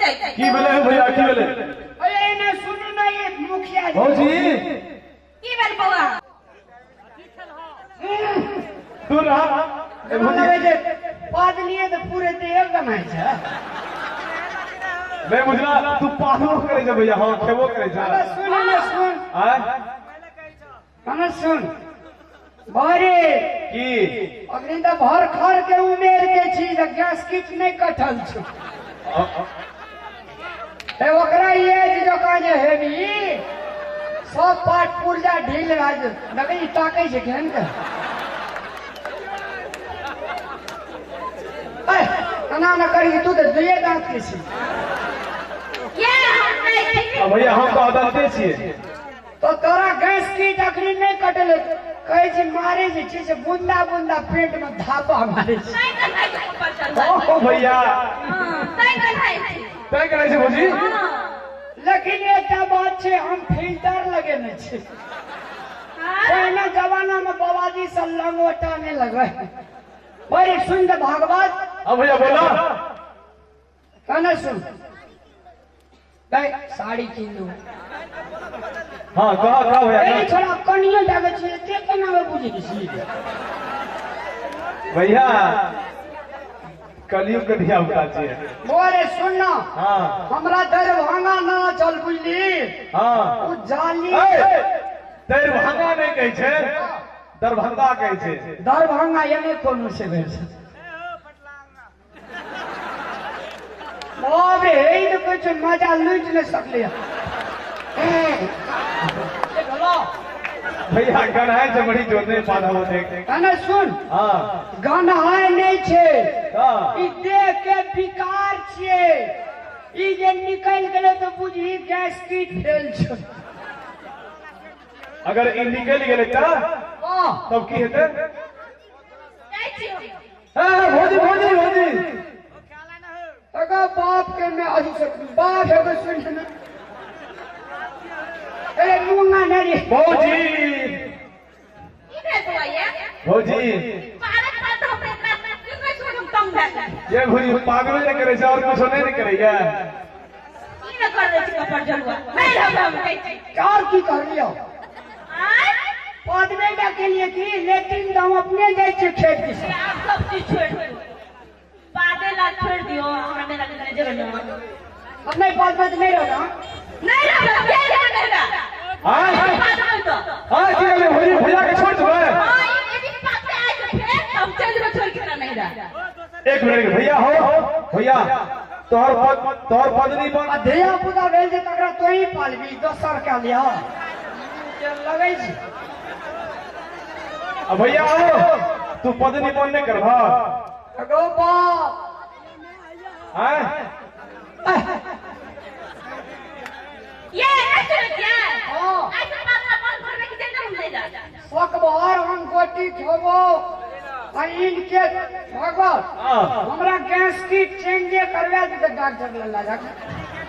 जाइ छी। की भेलै हौ भैया, की भेलै? अरे एने सुनू ने ये मुखिया जी। भौजी। की भेल बौआ? तू रह। ए भौजी। लगै छै पाद लिए तऽ पूरे देह बनाइ छै। नहीं बुझला, तू पादो करै छै भैया, हाँ खेबो करै छै। अरे सुन ने सुन। आय? अरे सुन। भरे। की? अखनी तऽ भर खर के उमेर के छी तऽ गैस किट नहि कटल छौ। ए ओकरा एज जकाँ जे हेबी सब पाट पुर्जा ढील भए जेतौ। देखै ई ताकै छै केहन के। ए, एना ने करी, तू तऽ दुइए दाँत के छी। ये हम नहि छी। आ भैया हम तऽ अदलते छियै। तो तोरा गैस की अखनी नहि कटल, कहै छी मारे जे छै से बुंदा बुंदा पेट में धापा मारे छै। तैं कन्हाइ छै कपर चलबै। ओ भैया। हँ, तैं कन्हाइ छै। तैं कन्हाइ छै भौजी? हँ। लेकिन एकटा बात छै, हम फिल्टर लगेने छी। हँ? पहिने जमाना में बाबाजी सब लंगोटा नहि लगबै। बड़ी सुन दे भागवत। हाँ भैया बोला। कहने सुन। नहीं, साड़ी किन दू। हाँ, कहा, कहा भैया, ए, कहा। छोड़ा, कनियो जागे छी, एते केना में बुझै छी? भैया, कलयुग के धिया पुता छियै। बोरे सुन ना। हाँ। हमरा दरभंगा ना चल बुझली। हाँ। उ जाली। ए, दरभंगा नहीं कहै छै, दरभंगा कहै छै। दरभंगा एने कोनो से भेल छै। बाप रे, हे ई तऽ कहै छै मजा लूटि नहि सकलै। भैया गन्हाइ छै बड़ी जोर, नहि पाधा होते। गाना सुन। हाँ। गन्हाइ नहि छै। हाँ। ई देह के विकार छियै। ई जे निकलि गेलै तऽ बुझही गैस किट फेल छै। अगर ई निकलि गेलै तऽ? हाँ। तब की हेतै? जाइ छी हम। हे, भौजी, भौजी, भौजी। अगर बाप के मैं अभी से बाप है कोई सुन ना। ए मुंगा नहीं रे। भौजी। की भेल बौआ ये? भौजी। पागल पागल तऽ हम इतना की कहै छी हम तंग भए गेल। ये भौजी पागले नहि करै छै और कुछो नहि ने करैया। की ने कर दै छी कपड़ जलुआ। नहि रहबै हम जाइ छी। और की कर लियो? आँय? पदवे टा के लिए की लेट्रिन तऽ हम अपने जाइ छियै खेत दिस। आब सब चीज छोड़ि दियौ। पादे ला छोड़ि दियौ, हमरा मेला के कने जेबै ने। हम नहि पादबै तऽ नहि रहबै। नहि रहबै, के जेबै मेला? आँय? पादबै तऽ। आँय, की कहलियै भौजी, भैया के छोड़ि देबै? हँ, ई यदि पादते आइ के फेर तऽ हम चलि जेबै छोड़ि के तोरा नैहरा। एक मिनट भैया हो, भैया, तोहर पद, तोहर पदनी बन। आ धिया पुता भेल छै तकरा तोही पालबी, दोसर के लिअ। लगै छै। आ भैया हो, तू पदनी बन नहि करबह? अगो बाप। आँय? ये, ऐसे क्या? हाँ। ऐसे पादना बंद करबे कि चलि जेबै हम नैहरा? सकभर हम गोटी खेबो। आ इनके भगवत, हाँ। हमरा गैस किट चेंजे करवा देते डॉक्टर लग ला जाके।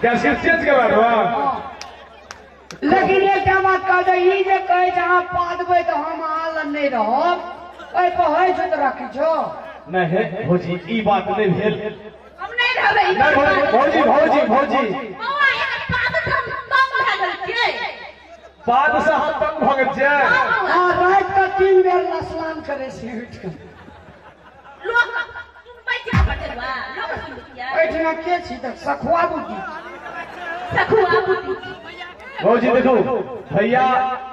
गैस किट चेंज करवा देबा? हाँ। लेकिन एकटा बात कह दे, ई जे कहै छै अहाँ पादबै तऽ हम अहाँ लग नहि रहब, एहि पर होइ छौ तऽ रखै छौ। नहि हे भौजी, ई बात नहि भेल। हम नहि रहबै, ई नहि भौजी, भौजी, भौजी, भौजी। बौआ, एकर पाद से हम तंग भए गेल छियै। पाद से हम तंग भऽ गेल छियै? हाँ, राति कऽ 3 बेर स्नान करै छी उठि कऽ। लोक सुनबै छै हमर जरुआ, लोक सुनबै छियै। एहिठिना के छी तऽ सखुआ बुद्धि। सखुआ बुद्धि। भौजी देखू, भैया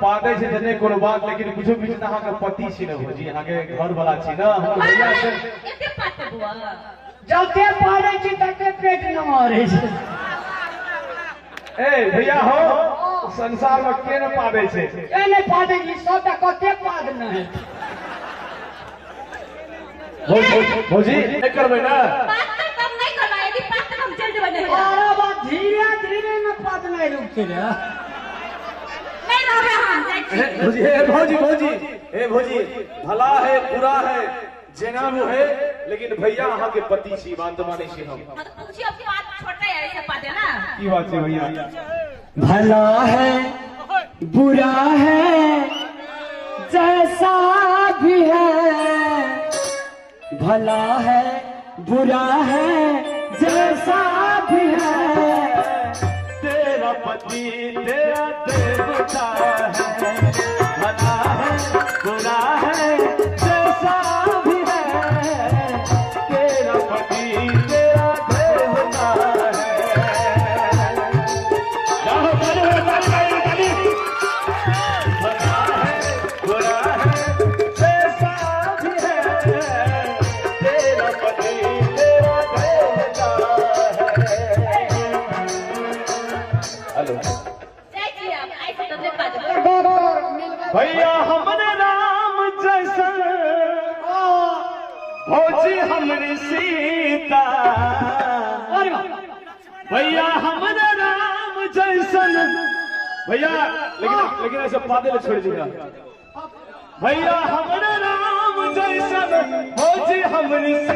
पादै छै तऽ नहि कोनो बात, लेकिन किछो किछु तऽ अहाँके पति छी ने भौजी, अहाँके घरवला छी ने, हमर भैया छै। एते पाते बौआ। जते पादै छी तते पेट नमहर होइ छै। ए भैया हो, संसार में के ने पादै छै? के नहि पादै छी, सबटा कते पाद नहि हेतै। भौजी, भौजी, नहि करबै ने? पाद तऽ तब नहि करबै, यदि पाद तऽ हम चलि जेबै नैहरा। अरे बा, धीरे धीरे ने पाद नहि रुकतै रे। नहि रहबै हम, जाइ छी। हे, भौजी, हे, भौजी, भौजी, हे, भौजी, भला है बुरा है जेना वो है, लेकिन भैया अहाँ के पति छी, बात मानै छी हम। हाँ, तऽ पूछियो कि बात छोड़तै ऐसे पादे ना? की बात छै भैया? भला है बुरा है जैसा भी है, भला है बुरा है जैसा भी है, तेरा पति तेरा देवता है। भला है बुरा है जैसा भी है, तेरा पति तेरा देवता है। जाओ ताली ताली ताली। भला है बुरा है जैसा भी है, तेरा पति तेरा देवता है। हेलो जाइ छी हम आइ से तऽ नहि पादेबै। भैया हमरे राम जैसन भौजी हमरी सीता, अरे वाह। भैया हमरे राम जैसन, भैया लेकिन लेकिन ऐसे पादे ले छोड़ दीजिएगा। भैया हमरे राम जैसन भौजी हमरी सीता।